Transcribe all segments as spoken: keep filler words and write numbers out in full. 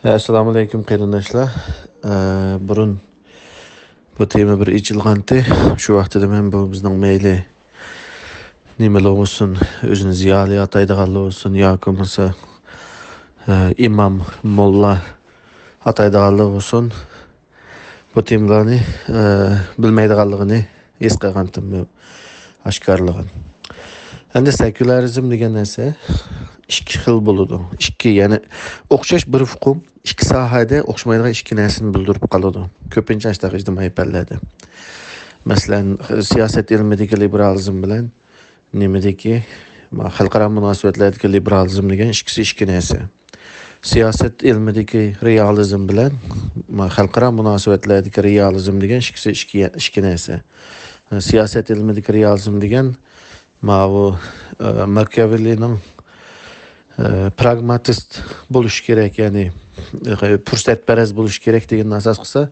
ئەسسالامۇئەلەيكۇم قېرىنداشلار. ئە، بۇرۇن بۇ تېما بىر ئېچىلغانتى. شۇ ۋاقتىدا مەن بۇ بىزنىڭ مەيلى نېمىلا بولسۇن، ئۆزىنى زىيالىي ئاتايدىغانلا بولسۇن ياكى بولمىسا، ئە، ئىمام، موللا ئاتايدىغانلا بولسۇن، بۇ تېمىلارنى، ئە، بىلمەيدىغانلىقىنى ھېس قىلغانتىم، ئاشكارىلىغان. ئەمدى سېكۇلارىزم دېگەن نەرسە ئىككى خىل بولىدۇ. ئىككى، يەنى ئوخشاش بىر ئۇقۇم ئىككى ساھەدە ئوخشىمايدىغان ئىككى نەرسىنى بىلدۈرۈپ قالىدۇ. كۆپىنچە ئاشۇنداق ئىجتىمائىي پەنلەردە. مەسىلەن، سىياسەت ئىلمىدىكى لىبېرالىزم بىلەن نېمىدىكى، ما، خەلقئارا مۇناسىۋەتلەردىكى لىبېرالىزم دېگەن ئىككىسى ئىككى نەرسە. سىياسەت ئىلمىدىكى رېئالىزم بىلەن، ما، خەلقئارا مۇناسىۋەتلەردىكى رېئالىزم دېگەن ئىككىسى ئىككى، ئىككى نەرسە. سىياسەت ئىلمىدىكى رېئالىزم دېگەن ماۋۇ، ئە، ماكىياۋېللىنىڭ، ئە، پراگماتىست بولۇش كېرەك، يەنى، ئە، پۇرسەتپەرەس بولۇش كېرەك دېگەننى ئاساس قىلسا،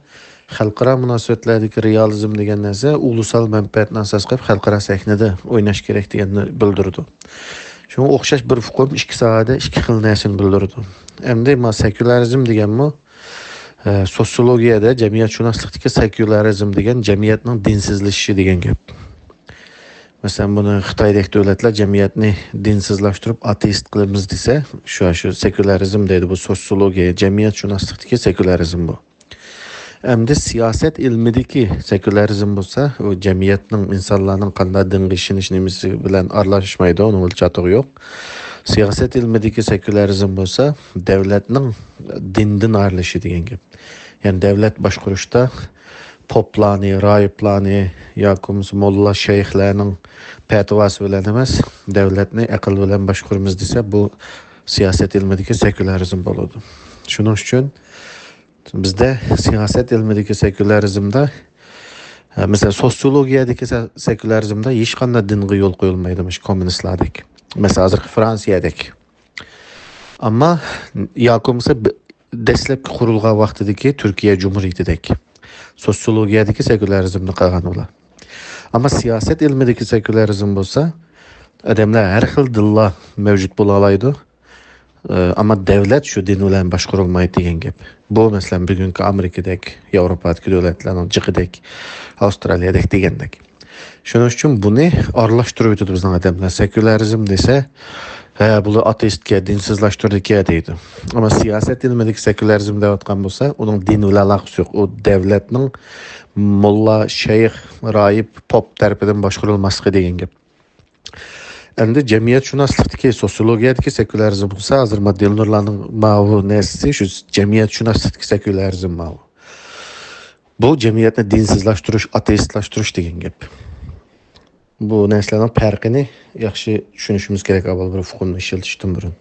خەلقئارا مۇناسىۋەتلەردىكى رېئالىزم دېگەن نەرسە ئۇلۇسال مەنپەئەتنى ئاساس قىلىپ خەلقئارا سەھنىدە ئويناش كېرەك دېگەننى بىلدۈرىدۇ. شۇڭا ئوخشاش بىر ئۇقۇم ئىككى ساھەدە ئىككى خىل نەرسىنى بىلدۈرىدۇ. ئەمدى ما سېكۇلارىزم دېگەنمۇ، ئە، سوتسىيولوگىيەدە جەمئىيەتشۇناسلىقتىكى سېكۇلارىزم دېگەن جەمئىيەتنىڭ دىنسىزلىشىشى دېگەن گەپ. مەسىلەن، بۇنى خىتايدەك دۆلەتلەر جەمئىيەتنى دىنسىزلاشتۇرۇپ ئاتېئىست قىلىمىز دېسە، شۇ، شۇ سېكۇلارىزم دەيدۇ. بۇ سوتسىيولوگىيە، جەمئىيەتشۇناسلىقتىكى سېكۇلارىزم بۇ. ئەمدى سىياسەت ئىلمىدىكى سېكۇلارىزم بولسا، ئۇ جەمئىيەتنىڭ، ئىنسانلارنىڭ قانداق دىنغا ئىشىنىش نېمىسى بىلەن ئارىلاشمايدۇ، ئۇنىڭ بىلەن چاتىقى يوق. سىياسەت ئىلمىدىكى سېكۇلارىزم بولسا، دۆلەتنىڭ دىندىن ئايرىلىشى دېگەن گەپ. يەنى دۆلەت باشقۇرۇشتا پوپلارنى، راھىبلارنى ياكى بولمىسا موللا شەيخلەرنىڭ پەتىۋاسى بىلەن ئەمەس، دۆلەتنى ئەقىل بىلەن باشقۇرىمىز دېسە، بۇ سىياسەت ئىلمىدىكى سېكۇلارىزم بولىدۇ. شۇنىڭ ئۈچۈن بىزدە سىياسەت ئىلمىدىكى سېكۇلارىزمدا، ئە، مەسىلەن، سوتسىيولوگىيەدىكى سە-، سېكۇلارىزمدا ھېچقانداق دىنغا يول قويۇلمايدۇ، مۇشۇ كوممۇنىستلاردەك. مەسىلەن، ھازىرقى فرانسىيەدەك. ئەمما ياكى بولمىسا بى-، دەسلەپكى قۇرۇلغان ۋاقتىدىكى تۈركىيە جۇمھۇرىيىتىدەك سوتسىيولوگىيەدىكى سېكۇلارىزمنى قىلغان ئۇلار. ئەمما سىياسەت ئىلمىدىكى سېكۇلارىزم بولسا، ئادەملەر ھەر خىل دىنلار مەۋجۇت بولالايدۇ. ئە، ئەمما دۆلەت شۇ دىن بىلەن باشقۇرۇلمايدۇ دېگەن گەپ. بۇ، مەسىلەن، بۈگۈنكى ئامېرىكىدەك، ياۋروپادىكى دۆلەتلەرنىڭ جىقىدەك، ئاۋسترالىيەدەك دېگەندەك. شۇنىڭ ئۈچۈن بۇنى ئارىلاشتۇرۇۋېتىدۇ بىزنىڭ ئادەملەر. سېكۇلارىزم دېسە، ھە، بۇلار ئاتېئىستكەن، دىنسىزلاشتۇرىدىكەن دەيدۇ. ئەمما سىياسەت ئىلمىدىكى سېكۇلارىزم دەۋاتقان بولسا، ئۇنىڭ دىن بىلەن ئالاقىسى يوق. ئۇ دۆلەتنىڭ موللا، شەيخ، راھىب، پوپ تەرىپىدىن باشقۇرۇلماسلىقى دېگەن گەپ. ئەمدى جەمئىيەتشۇناسلىقتىكى، سوتسىيولوگىيەدىكى سېكۇلارىزم بولسا، ھازىر ما دىلنۇرلارنىڭ ماۋۇ نەرسىسى شۇ جەمئىيەتشۇناسلىقتىكى سېكۇلارىزم ماۋۇ. بۇ جەمئىيەتنى دىنسىزلاشتۇرۇش، ئاتېئىستلاشتۇرۇش دېگەن گەپ. بۇ نەرسىلەرنىڭ پەرقىنى ياخشى چۈشىنىشىمىز كېرەك، ئاۋۋال بىر ئۇقۇمنى ئىشلىتىشتىن بۇرۇن.